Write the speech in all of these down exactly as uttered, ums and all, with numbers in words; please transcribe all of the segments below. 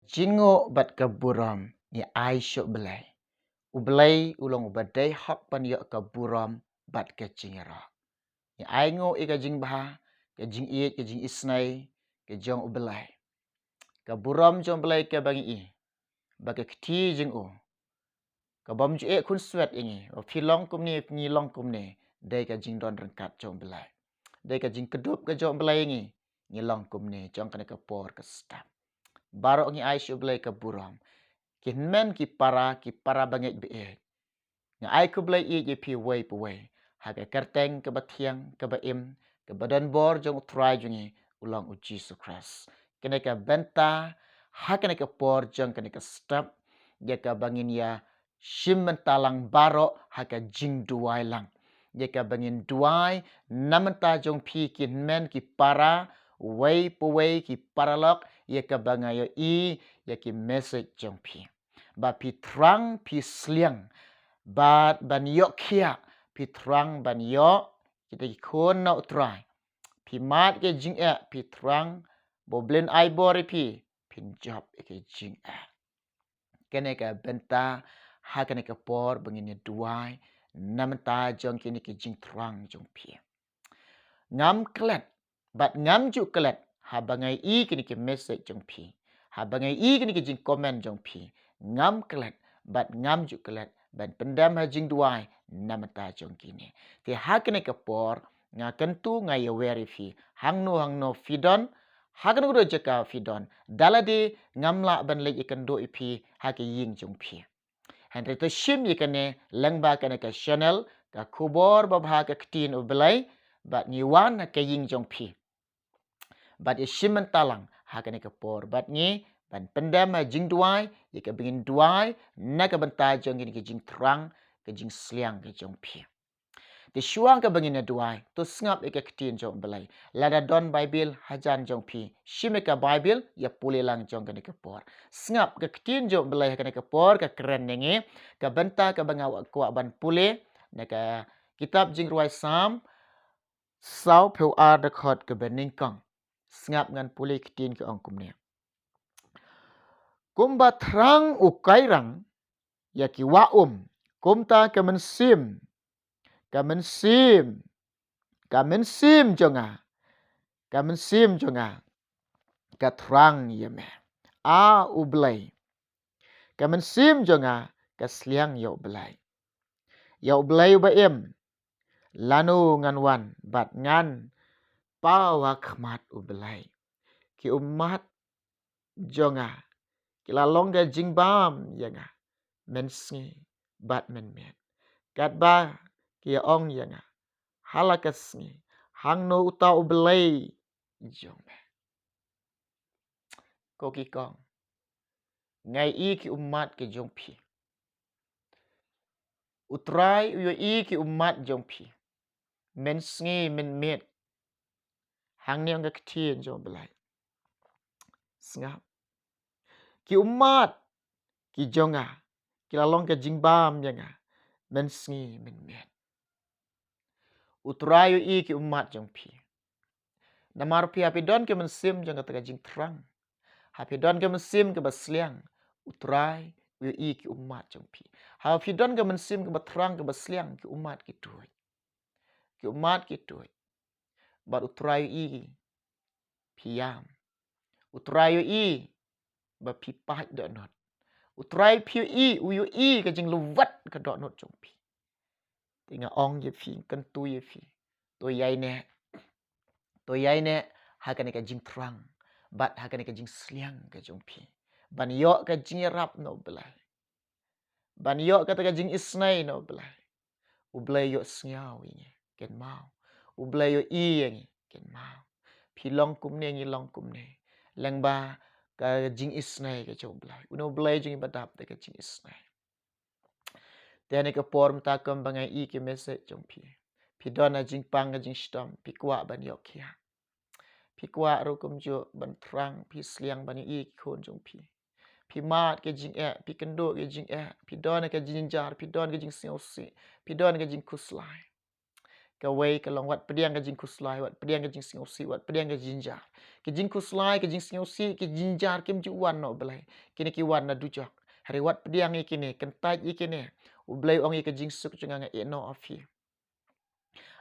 Jingnguh bad ka burom ngi ai sha U Blei. U Blei u long uba dei hok ban ïoh ka burom bad ka jingïaroh. Ngi ai nguh ïa ka jingbha, ka jingïeit, ka jingisynei ka jong U Blei. Ka burom jong U Blei kaba ngi i, ba ka kti jong u, ka bym ju eh khunswet ïa ngi, ba phi long kumne, ngi long kumne, dei ka jingdon ryngkat jong U Blei. Dei ka jingkdup ka jong U Blei ïa ngi, ngi long kumne jong kane ka por ka step. Baroh ngi ai sha U Blei ka burom. Ki hynmen ki para, ki para bangeit baieit, nga ai khublei ïa phi uwei pa uwei ha ka kyrteng kaba thiang, kaba im, kaba don bor jong U Trai jong ngi, u long U Jisu Khrist. Kane ka bynta, ha kane ka por jong kane ka step, ïa kaba ngin ïa shim bynta lang baroh ha ka jingduwai lang. Ïa kaba ngin duwai na bynta jong phi ki hynmen ki para, uwei pa uwei ki paralok, ïa kaba nga ïohi ïa ki message jong phi. Ba phi thrang, phi sliang, bad ban ïoh khiah, phi thrang ban ïoh kita ki khun na U Trai. Phi mad ka jingeh, phi thrang ba U Blei un ai bor ïa phi, phin jop ïa ka jingeh. Kane ka bynta, ha kane ka por ba ngin ïa duwai na bynta jong kine ki jingthrang jong phi. Ngam klet bad ngam ju klet haba nga i kine ki message jong phi, haba nga i kine ki jingcomment jong phi. Ngam klet bad ngam ju klet ban pyndem ha jingduwai na bynta jong kine. Te ha kane ka por, nga kyntu, nga ïawer ïa phi, hangno hangno phi don, ha kano kano jaka phi don, da lade ngam lah ban leit ïakynduh ïa phi ha ka ïing jong phi. Hynrei to shim ïa kane lyngba kane ka channel, ka Khubor Babha ka Ktien U Blei, bad ngi wan ha ka ïing jong phi. Bad ïa shim bynta lang ha kane ka por bad ngi, ban pyndem ha jingduwai ïa kaba ngin duwai na ka bynta jong kine ki jingthrang, ka jingsliang ka jong phi. Te shuwa kaba ngin ïa duwai, to sngap ïa ka Ktien jong U Blei. Lada don Baibl hajan jong phi, shim ïa ka Baibl, ïa pule lang jong kane ka por. Sngap, ka Ktien jong U Blei ha kane ka por ka kren ïa ngi, ka bynta kaba nga kwah ban pule na ka kitab Jingrwai Salm, sawphew ar, dkhot kaba nyngkong. Sngap, ngan pule, ka Ktien ka ong kumne: Kumba thrang u kairang ïa ki wah um, kumta ka mynsiem, ka mynsiem, ka mynsiem jong nga, ka mynsiem jong nga ka thrang ïa me, A U Blei. Ka mynsiem jong nga ka sliang ïa U Blei, ïa U Blei uba im. Lano ngan wan bad ngan paw ha khmat U Blei? Ki ummat jong nga ki la long ka jingbam ïa nga mynsngi bad mynmiet, katba ki ong ïa nga ha la ka sngi: Hangno uta U Blei jong me? Ko ki kong, nga i ki ummat ki jong phi. U Trai u ïohi ki ummat jong phi mynsngi mynmiet. Hangne ong ka Ktien jong U Blei. Sngap. Ki ummat ki jong nga ki la long ka jingbam ïa nga mynsngi mynmiet. U Trai u ïohi ki ummat jong phi. Namar phi, ha phi don ka mynsiem jong kata ka jingthrang, ha phi don ka mynsiem kaba sliang, U Trai u ïohi ki ummat jong phi. Ha phi don ka mynsiem kaba thrang, kaba sliang, ki ummat ki tuid. Ki ummat ki tuid. Bad U Trai u ïohi phi ïam. U Trai u ïohi ba phi pait dohnud. U Trai phi ïohi, u ïohi ka jinglwet ka dohnud jong phi. Te nga ong ïa phi, kyntu ïa phi, to ïaineh, to ïaineh ha kane ka jingthrang bad ha kane ka jingsliang ka jong phi, ban ïoh ka jingïarap na U Blei, ban ïoh kata ka jingisynei na U Blei. U Blei u ïohsngew ïa ngi, kynmaw. U Blei u ïohi ïa ngi, kynmaw. Phi long kumne, ngi long kumne, lyngba ka jingisynei ka jong U Blei. Une U Blei jong ngi ba dap da ka jingisynei. Te ha kane ka por mynta, kumba nga i ki message jong phi, phi don ha jingpang ka jingshitom, phi kwah ban ïoh khiah. Phi kwah ruh kumjuh ban thrang, phi sliang ban ïohi ki khun jong phi. Phi mad ka jingeh, phi kynduh ka jingeh, phi don ka jingjynjar, phi don ka jingsngewsih, phi don ka jingkhuslai. Kawei ka long wat pdiang ka jingkhuslai, wat pdiang ka jingsngewsih, wat pdiang ka jingjynjar. Ka jingkhuslai, ka jingsngewsih, ka jingjynjar kim ju wan na U Blei. Kine ki wan na dujok. Hynrei wat pdiang ïa kine, kyntait ïa kine. U Blei u ong ïa ka jingsuk jong nga nga ïehnoh ha phi.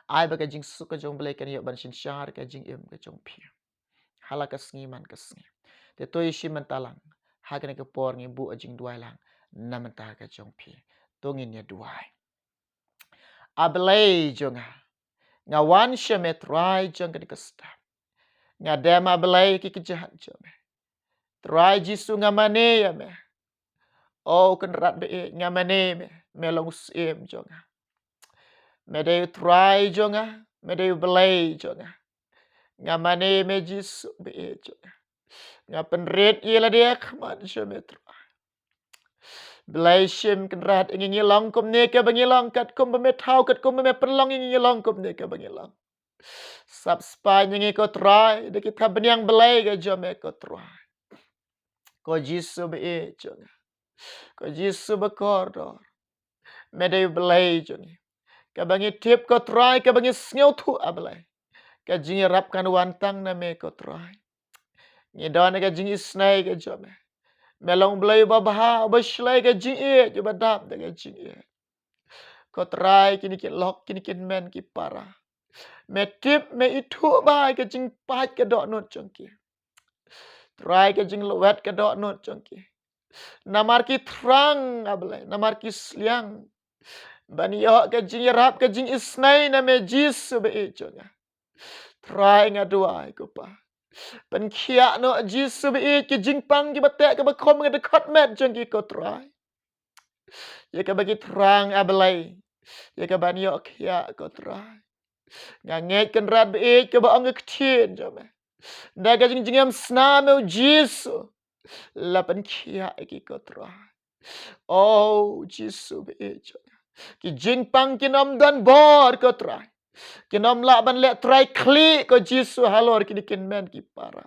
Ai ba ka jingsuk ka jong U Blei kan ïoh ban synshar ka jingim ka jong phi ha la ka sngi man ka sngi. Te to ïa shi mynta lang, ha kane ka por ngi buh ka jingduwai lang na bynta ka jong phi. To ngin ïa duwai. A Blei jong nga, nga wan sha me Trai jong kane ka step. Nga dem, a Blei, ki kjat jong me. Trai Jisu, nga mane ïa me. O Kynrad ba ïeit, nga mane ïa me. Me long u Syiem jong nga. Me dei u Trai jong nga, me dei u Blei jong nga. Nga mane ïa me Jisu ba ïeit jong nga. Nga pynrit ïa lade ha khmat jong me Trai. Blei, shim Kynrad ïa ngi, ngi long kumne kaba ngi long, katkum ba me thaw, katkum ba me pynlong ïa ngi, ngi long kumne kaba ngi long. Sap spah ïa ngi ko Trai da ki thapniang blei ka jong me ko Trai. Ko Jisu ba ïeit jong nga, ko Jisu ba kordor, me dei u Blei jong ngi. Kaba ngi tip ko Trai, kaba ngi sngewthuh, a Blei, ka jingïarap kan wan tang na me ko Trai. Ngi don ha ka jingisynei ka jong me. Me long u Blei uba bha, uba shlei ka jingïeit, uba dap da ka jingïeit. Ko Trai, kine ki lok, kine ki hynmen ki para, me tip, me ithuh bha ïa ka jingpait ka dohnud jong ki. Trai, ka jinglwet ka dohnud jong ki. Namar ki thrang, a Blei, namar ki sliang ban ïoh ka jingïarap, ka jingisynei na me Jisu ba ïeit jong nga. Trai, nga duwai ko Pa, pynkhiah noh Jisu ba ïeit ki jingpang kiba teh kiba khum ha ka dkhot met jong ki ko Trai. Ïa kaba ki thrang, a Blei, ïa ka ban ïoh khiah ko Trai. Nga ngeit Kynrad ba ïeit, kaba ong ka ktien jong me, da ka jingjngem sna me u Jisu la pynkhiah ïa ki ko Trai. O Jisu ba ïeit jong nga, ki jingpang kin ym don bor ko Trai. Kin ym lah ban leh trai khlieh ko Jisu halor kine ki hynmen ki para.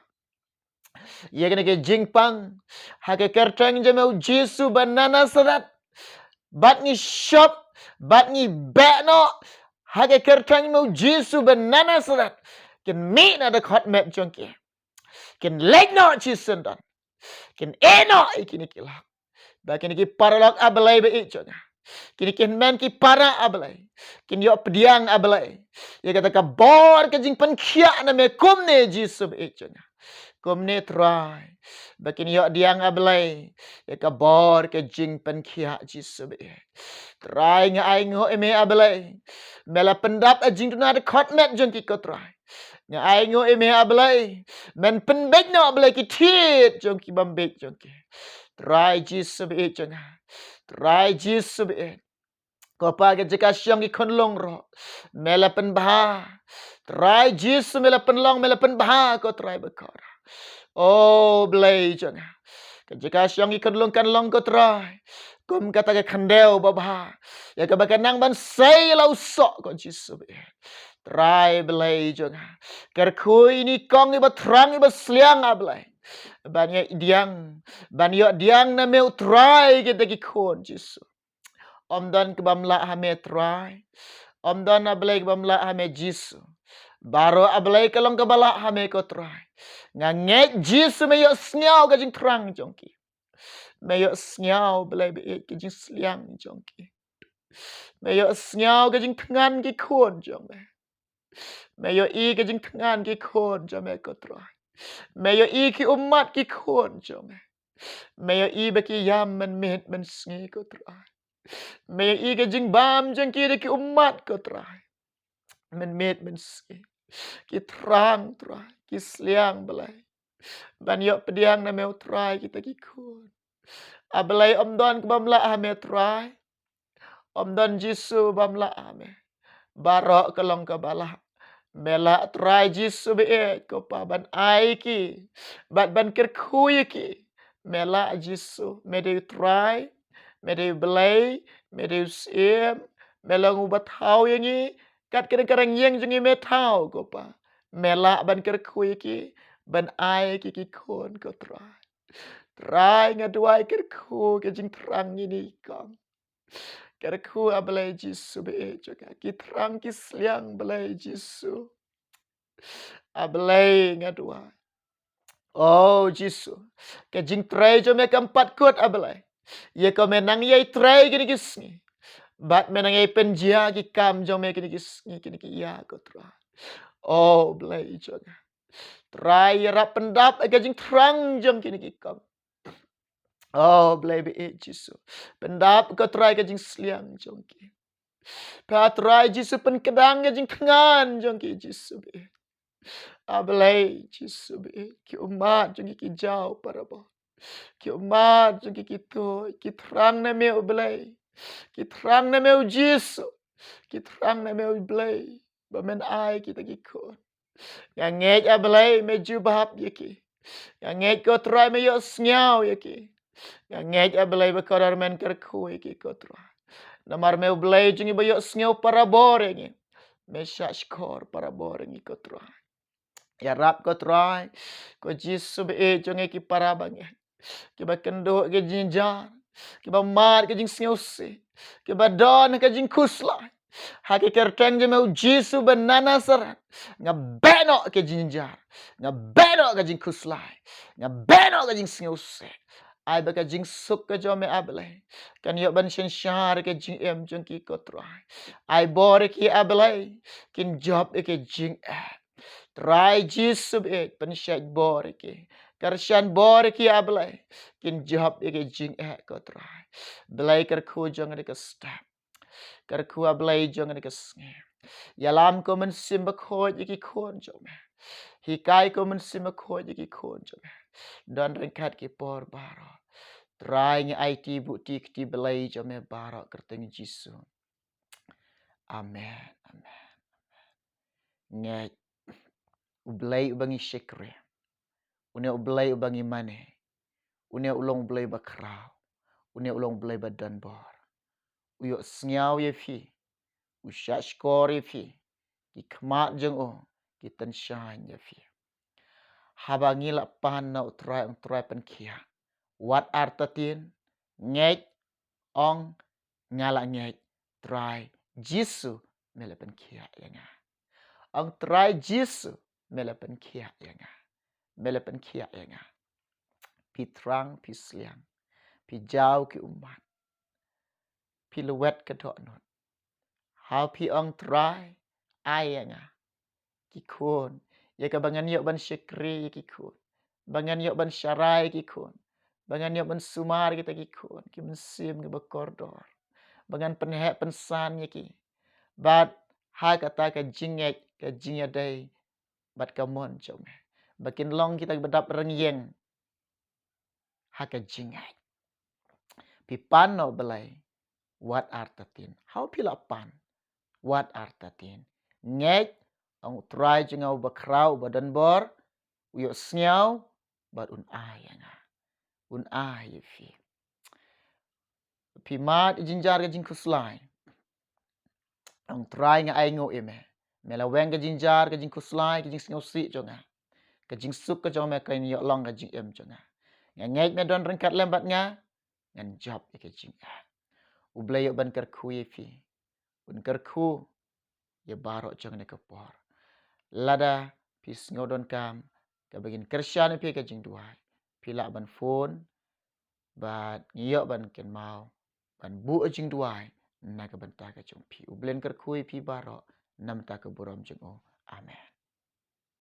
Ïa kine ki jingpang, ha ka kyrteng jong me u Jisu ba na Nasareth, bad ngi shop, bad ngi beh noh ha ka kyrteng jong me u Jisu ba na Nasareth, kin mih na dkhot met jong ki. Kin leit noh shisyndon. Kin ïeh noh ïa kine ki lok. Ba kine ki paralok, a Blei ba ïeit jong nga, kine ki hynmen ki para, a Blei, kin ïoh pdiang, a Blei, ïa kata ka bor ka jingpynkhiah na me kumne Jisu ba ïeit jong nga. Kumne Trai, ba kin ïoh pdiang, a Blei, ïa ka bor ka jingpynkhiah Jisu ba ïeit. Trai, nga ainguh ïa me, a Blei, me la pyndap ha jingduna dkhot met jong ki ko Trai. Nga ainguh ïa me, a Blei, men pynbeit noh, a Blei, ki thied jong ki bym beit jong ki. Trai Jisu ba ïeit jong nga, Trai Jisu ba ïeit, ko Pa, ka jaka shong ki khunlung ruh me la pynbha. Trai Jisu, me la pynlong, me la pynbha ko Trai bakordor. O Blei jong nga, ka jaka shong ki khunlung kan long ko Trai kum kata ka khyndew babha, ïa kaba kan nang ban sei la u soh ko Jisu ba ïeit. Trai Blei jong nga, kyrkhu ïa i kong iba thrang iba sliang, a Blei, ban ïoh pdiang, ban ïoh pdiang na me u Trai kita ki khun Jisu. Ym don ka bym lah ha me Trai. Ym don, a Blei, ka bym lah ha me Jisu. Baroh, a Blei, ka long kaba lah ha me ko Trai. Nga ngeit Jisu me ïohsngew ka jingthrang jong ki. Me ïohsngew, Blei ba ïeit, ka jingsliang jong ki. Me ïohsngew ka jingthngan ki khun jong me. Me ïohi ka jingthngan ki khun jong me ko Trai. Me ïohi ki ummat ki khun jong me. Me ïohi ba ki ïam mynmiet mynsngi ko Trai. Me ïohi ka jingbam jong ki da ki ummat ko Trai. Mynmiet mynsngi ki thrang Trai, ki sliang Blei ban ïoh pdiang na me u Trai kita ki khun. A Blei, ym don ka bym lah ha me Trai. Ym don Jisu bym lah ha me. Baroh ka long kaba lah. Me lah Trai Jisu ba ïeit ko Pa ban ai ki bad ban kyrkhu ïa ki. Me lah Jisu, me dei u Trai, me dei u Blei, me dei u Syiem, me long uba thaw ïa ngi, kat kane ka rynïeng jong ngi me thaw ko Pa. Me lah ban kyrkhu ïa ki, ban ai ki ki khun ko Trai. Trai nga duwai kyrkhu ka jingthrang ïa i kong. Kyrkhu, A Blei Jisu ba-ïeit jong nga, ki thrang ki sliang, Blei Jisu. A Blei, nga duwai. O Jisu, ka jingtrei jong me kam pat kut, A Blei. Ïa ko me nang ïai trei kine ki sngi, bad me nang ïai pynjia ki kam jong me kine ki sngi, kine ki ïa, ko Trai. O Blei jong nga, Trai, ïarap pyndap ïa ka jingthrang jong kine ki kam. O Blei ba-ïeit Jisu, pyndap, ko Trai, ka jingsliang jong ki. Pha, Trai Jisu, pynkdang ka jingthngan jong ki, Jisu ba-ïeit. A Blei Jisu ba-ïeit, ki ummat jong ki ki jaw parabor. Ki ummat jong ki ki tuid, ki thrang na me, O Blei. Ki thrang na me, O Jisu. Ki thrang na me, O Blei, ba men ai kita ki khun. Nga ngeit, A Blei, me jubab ïa ki. Nga ngeit, ko Trai, me ïohsngew ïa ki. Nga ngeit, A Blei, ba kordor men kyrkhu ïa ki, ko Trai. Namar me U Blei jong ngi ba ïohsngew parabor ïa ngi. Me shahshkor parabor ïa ngi, ko Trai. Ïarap, ko Trai, ko Jisu ba-ïeit jong ngi, ki para bangeit, kiba kynduh ka jingjynjar, kiba mad ka jingsngewsih, kiba don ka jingkhuslai. Ha ka kyrteng jong me, U Jisu ba na Nasareth, nga beh noh ka jingjynjar, nga beh noh ka jingkhuslai, nga beh noh ka jingsngewsih. Ai ba ka jingsuk ka jong me, A Blei, kan ïoh ban synshar ïa ka jingim jong ki, ko Trai. Ai bor ïa ki, A Blei, kin jop ïa ka jingeh. Trai Jisu ba-ïeit, pynshait bor ïa ki. Kyrshan bor ïa ki, A Blei, kin jop ïa ka jingeh, ko Trai. Blei, kyrkhu jong kane ka step. Kyrkhu, A Blei, jong kane ka sngi. Ïalam ko Mynsiem Bakhuid ïa ki khun jong me. Hikai ko Mynsiem Bakhuid ïa ki khun jong me. Don ryngkat ki por baroh. Trai, ngi aiti buh ti kti, Blei jong me, baroh kyrteng Jisu. Amen, amen, amen. Ngeit, U Blei uba ngi shakri, une U Blei uba ngi mane, une u long U Blei ba khraw, une u long U Blei ba donbor. U ïohsngew ïa phi, u shahshkor ïa phi, ki khmat jong u ki tyngshaiñ ïa phi. Haba ngi la pan na U Trai, ong Trai pynkhiah. Wat artatien, ngeit, ong nga la ngeit, Trai Jisu, me la pynkhiah ïa nga. Ong Trai Jisu, me la pynkhiah ïa nga. Me la pynkhiah ïa nga. Phi thrang, phi sliang, phi jaw ki ummat, phi lwet ka dohnud. Haba phi ong, Trai, ai ïa nga ki khun, ïa kaba ngan ïoh ban shakri ïa ki khun, ba ngan ïoh ban sharai ïa ki khun, ba ngan ïoh ban sumar ïa kita ki khun, ki mynsiem kiba kordor, ba ngan pynheh pynsan ïa ki. Bad ha kata ka jingngeit, ka jingïadei bad ka mon jong me, ba kin long kita kiba dap ryngïeng ha ka jingngeit. Phi pan noh, Blei, wat artatien. Haba phi la pan, wat artatien. Ngeit, ong U Trai jong nga uba khraw, uba donbor, u ïohsngew, bad un ai ïa nga. Un ai ïa phi. Phi mad ka jingjynjar ka jingkhuslai, ong Trai, nga ainguh ïa me. Me la weng ka jingjynjar ka jingkhuslai, ka jingsngewsih jong nga. Ka jingsuk ka jong me kan ïoh long ka jingim jong nga. Nga ngeit me don ryngkat lem bad nga, ngan jop ïa ka jingeh. U Blei u ban kyrkhu ïa phi, un kyrkhu ïa baroh jong kane ka por. Lada phi sngew donkam kaba ngin kyrshan ïa phi ka jingduwai, phi lah ban phone, bad ngi ïoh ban kynmaw ban buh jingduwai na ka bynta ka jong phi. U Blei un kyrkhu ïa phi baroh na ka bynta ka burom jong u. Amen.